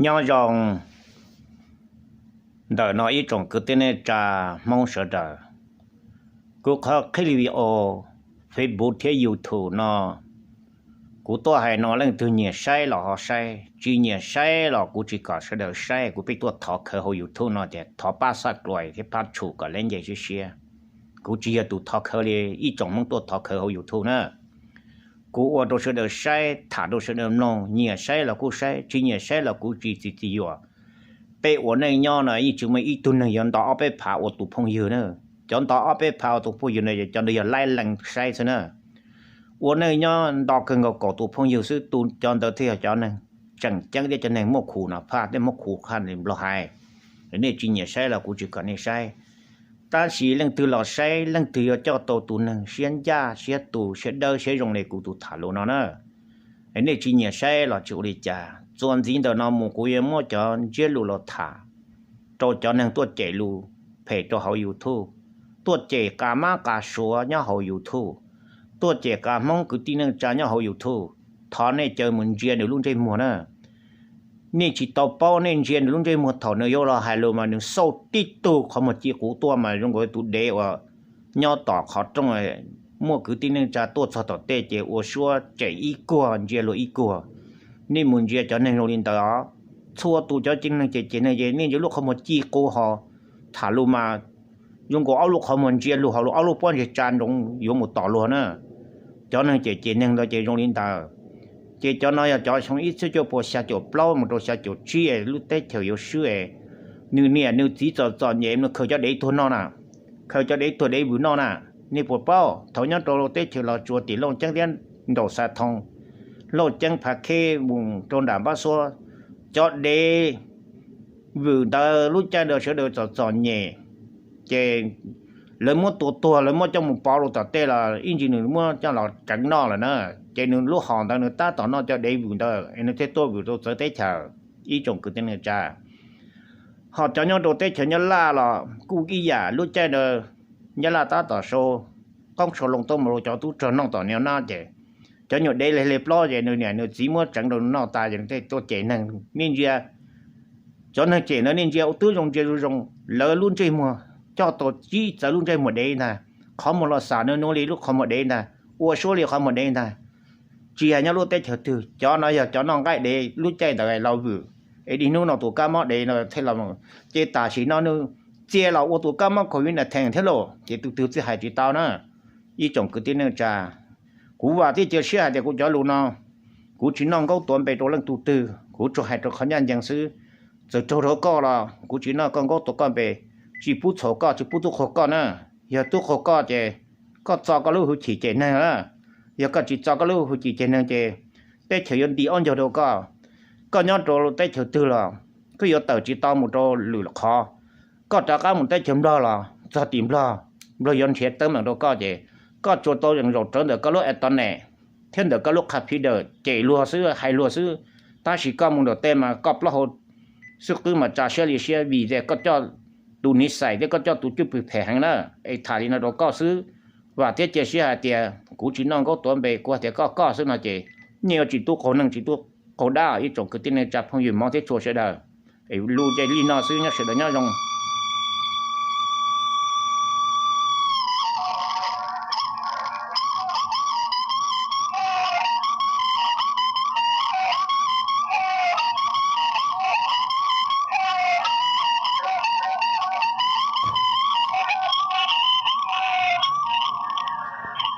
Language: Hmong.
Nyob zoo ntawm no ib tsoom kwv tij neej tsa Hmoob sawv daws. Kuv qhov clip video Facebook thiab YouTube no, kuv tuaj hais no leej twg nyiam saib los ho saib, tsis nyiam saib los kuv tsis kom sawv daws saib. Kuv pheej tuaj thov khawv hauv YouTube no tias thov pab subscribe thiab pab tshum kom leb nce siab siab. Kuv tsis yog tus thov khawv li ib tsoom Hmoob tuaj thov khawv hauv YouTube na. Kuv ua rau sawv daws saib, tham rau sawv daws mloog, nyiam saib los kuj saib, tsis nyiam saib los kuv tsis txi txiv yuam. Peb ua neej nyob no yeej tsis muaj ib tug neeg yuav nto ob peb phav ua tus phooj ywg na. Cov nto ob peb phav ua tus phooj ywg no cov ntawd yog laib lees saib xwb na. Ua neej nyob nto kawg nkaus kaum tus phooj ywg xwb, tus cov ntawd thiaj yog cov neeg tseem ceeb thiab cov neeg muaj khuv no phaj thiab muaj khuv qhaj li Nplog hais. Nej tsis nyiam saib los kuv tsis kom nej saib. Tab sis leej twg los saib leej twg yuav coj tau tus neeg siab ncaj siab tus siab dawb siab zoo li kuv tus tham lus no na. Nej tsis nyiam saib los tsis ua li cas, txuas ntxiv ntawm no mus kuv yuav muab cov ntsiab lus los tham rau cov neeg tuaj cem lus phem rau hauv YouTube, tuaj cem qas mab qas suav nyob hauv YouTube, tuaj cem qas Hmoob kwv tij neej tsa nyob hauv YouTube. Thov nej caw mus ntsia nws lub ntsej muag na. Nej tsis tau paub, nej ntsia nws lub ntsej muag thaum nws yuav los hais lus mas nws xauj tib tug qhov muag ci quv tuaj mas zoo nkaus tus dev uas nyob tom qhov rooj, muaj kwv tij neej tsa tuaj txog tom tej ces ua suab tsem ib kuag ntsia luag ib kuag. Nej mus ntsia cov neeg zoo li ntawd os, txhua tus cov neeg cem cem neeg ces nej ntsia lub qhov muag ci quv ho tham lus mas zoo nkaus ob lub qhov muag ntsia luag ho, ob lub pob ntseg tsa nroo yuav mus tom luag na. Cov neeg cem cem neeg ntawd ces zoo li ntawd. Ces cov no yog cov xyoo ib txhiab cuaj puas xya caum plaub mus rau xya caum tsib lub teb chaws yuav swb es nws niam nws txiv txom txom nyem nws khaws cov dev tuag noj na, khaws cov dev tuag dev vwm noj na. Nej puas paub thaum nyob rau teb chaws Los Tsuas tim Looj Ceeb thiab nraum Xa Thoo, Looj Ceeb Phav Kheb mus rau nram Npab Xuab, cov dev vwm ntawd lub caij ntawd sawv daws txom txom nyem, ces lawv muab tua tuag lawv muab coj mus pov rau tom tej los ib ntsis nws muab coj los tseev noj lawm na. Ces nws lub hom ntawd nws tab tom noj cov dev vwm ntawd es nws thiaj tuaj vwm rau txawv teb chaws, ib tsoom kwv tij neej tsa. Ho cov nyob rau teb chaws Nyab Laj los kuj ib yam, lub caij ntawd Nyab Laj tab tom sau qoob sau loo tuaj mus rau cov tub rog noj tom no na ces cov nyuag dev hle hle plaub ces nws niam nws txiv muab tseev rau nws noj tas ces nws thiaj tuaj cem neeg. Nej ntsia cov neeg cem ntawd nej ntsia ua twb zoo ntsia zoo zoo, lawv lub ntsej muag coj tau tib txawv lub ntsej muag dev ntag, qhov muag los xam nws nuav li lub qhov muag dev ntag, ua suab li qhov muag dev ntag. Tsis hais nyob lub teb chaws twg cov no yog cov noj nqaij dev lub caij ntawd los vwm, es dig hnub no tus kab mob dev no thiaj los, ces tam sim no nws txia los ua tus kab mob covid nineteen thiab lauj, ces tus twg txawj hais tsis tau na. Ib tsoom kwv tij neej tsa, kuv vam thiab cia siab hais tias kuv cov lus no kuv tsis noj nkaub tuav npe rau leej tug twg, kuv tsuas hais rau qhov ncaj ncees xwb. Txawm raug rau koj los kuv tsis noj koj nkaub tuav koj npe, tsis pub txhaum koj tsis pub tub qaug koj na. Yog tub qaug koj ces koj txo koj lub hwj chim cem neeg na, yog koj tsis txo koj lub hwj chim cem neeg ces teb chaws yuav nti ob ncaug rau koj. Koj nyob rau teb chaws twg los koj yuav tawm tsis tau mus rau lwm qhov. Koj rov qab mus teb chaws Nplog los txog tim Nplog, Nplog yuav nrhiav teeb meem rau koj ces koj tsuas tau yees zaum rawv ntawm koj lub internet thiab ntawm koj lub computer cem luag xwb hais luag xwb. Tab sis koj mus ntawm tej mas koj plaub hau xwb qwb mas tsa siab li siab vim tias koj coj tus niv xais thiab koj coj tus cwj pwm phem heev na. Es tham li no rau koj xwb, vam thiab cia siab hais tias kuv tsis noj nkaub tuav npe, kuv hais tias koj koj xwb no ces nej yuav tsis tub qaug neeg tsis tub qaug dab, ib tsoom kwv tij neej tsa phooj ywg hmov thiab tshua sawv daws. Es lus ces li no xwb, nyob sawv daws nyob zoo.